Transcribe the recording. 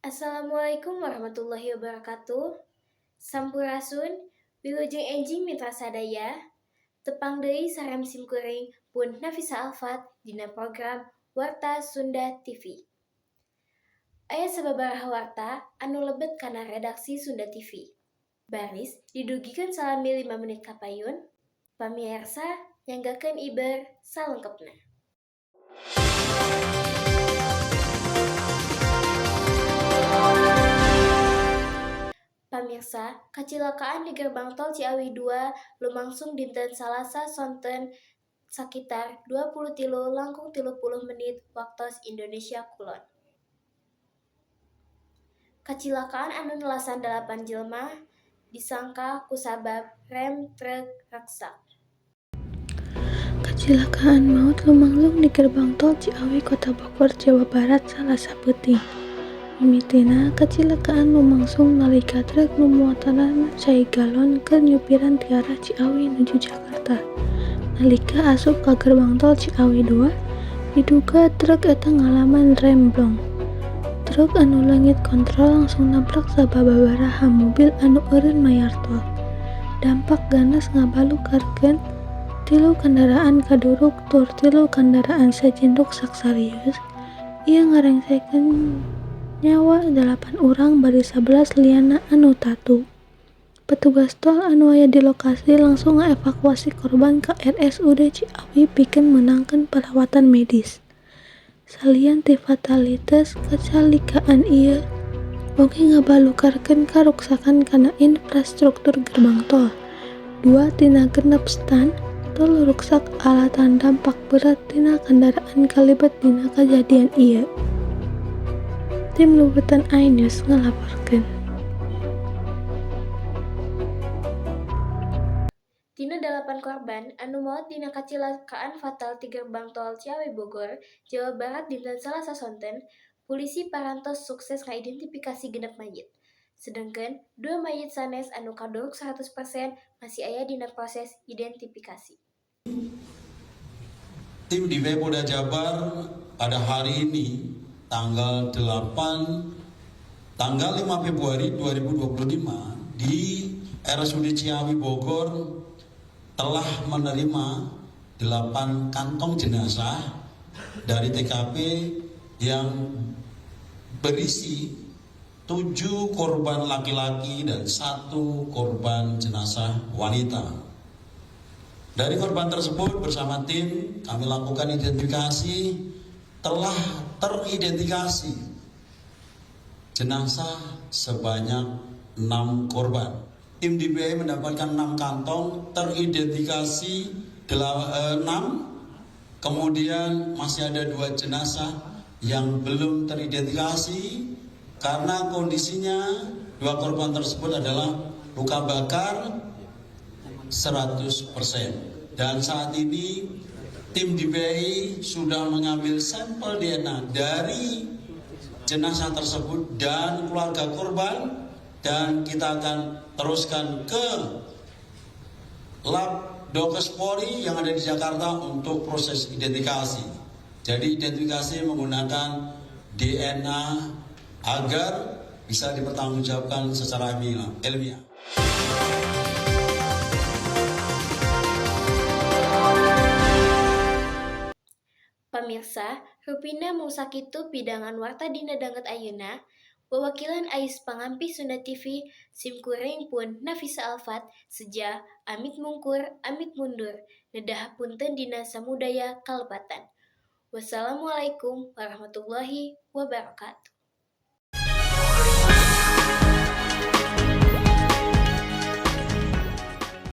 Assalamualaikum warahmatullahi wabarakatuh. Sampurasun, wilujeng enjing mitra sadaya. Tepang deui sareng simkuring pun Nafisa Alfat dina program Warta Sunda TV. Aya sababaraha warta anu lebet kana redaksi Sunda TV. Baris didugikeun salami 5 menit kapayun. Pamiarsa, nyanggakeun iber salengkepna. Pamirsa, kacilakaan di gerbang tol Ciawi 2 lumangsung dinten Salasa sonten sakitar 23.30 waktos Indonesia Kulon. Kacilakaan anu nelasan 8 jelema disangka kusabab rem truk ruksak. Kacilakaan maut lumangsung di gerbang tol Ciawi, Kota Bogor, Jawa Barat, Salasa peuting. Mimitina kacilakaan lumangsung nalika truk nu muatanana cai galon keur nyupiran ti arah Ciawi nuju Jakarta. Nalika asup ka gerbang tol Ciawi 2, diduga truk eta ngalaman rem blong. Truk anu leungit kontrol langsung nabrak sababaraha mobil anu eureun mayar tol. Dampak ganas ngabalukarkeun 3 kandaraan kaduruk tur 3 kandaraan sejen ruksak serius. Ieu ngarengsekeun nyawa 8 urang bari 11 lianna anu tatu. Petugas tol anu aya di lokasi langsung ngaevakuasi korban ka RSUD Ciawi pikeun meunangkeun perawatan medis. Salian ti fatalitas, kacalikaan ieu oge ngabalukarkeun karuksakan kana infrastruktur gerbang tol. 2 tina 6 stan tol ruksak alatan dampak berat tina kandaraan kalibet dina kajadian ieu. Tim Liputan iNews ngalaporkeun. Tina 8 korban anu maot dina kacilakaan fatal ti gerbang tol Ciawi Bogor, Jawa Barat dinten Salasa sonten, pulisi parantos sukses ngaidentifikasi 6 mayit. Sedengkeun 2 mayit sanes anu kaduruk 100% masih aya dina proses identifikasi. Tim DVI Polda Jabar pada hari ini tanggal 8 tanggal 5 Februari 2025 di RSUD Ciawi Bogor telah menerima 8 kantong jenazah dari TKP yang berisi 7 korban laki-laki dan 1 korban jenazah wanita. Dari korban tersebut bersama tim kami lakukan identifikasi, telah teridentifikasi jenazah sebanyak 6 korban. Tim DVI mendapatkan 6 kantong, teridentifikasi 6, kemudian masih ada 2 jenazah yang belum teridentifikasi karena kondisinya 2 korban tersebut adalah luka bakar 100%. Dan saat ini tim DVI sudah mengambil sampel DNA dari jenazah tersebut dan keluarga korban, dan kita akan teruskan ke Lab Dokes Polri yang ada di Jakarta untuk proses identifikasi. Jadi identifikasi menggunakan DNA agar bisa dipertanggungjawabkan secara ilmiah. Pamirsa, rupina mung sakitu pidangan warta dina danget ayeuna. Wawakilan Ais Pangampih Sunda TV, simkuring pun Nafisa Alfat, seja amit mungkur, amit mundur, nedah punten dina samudaya kalepatan. Wassalamualaikum warahmatullahi wabarakatuh.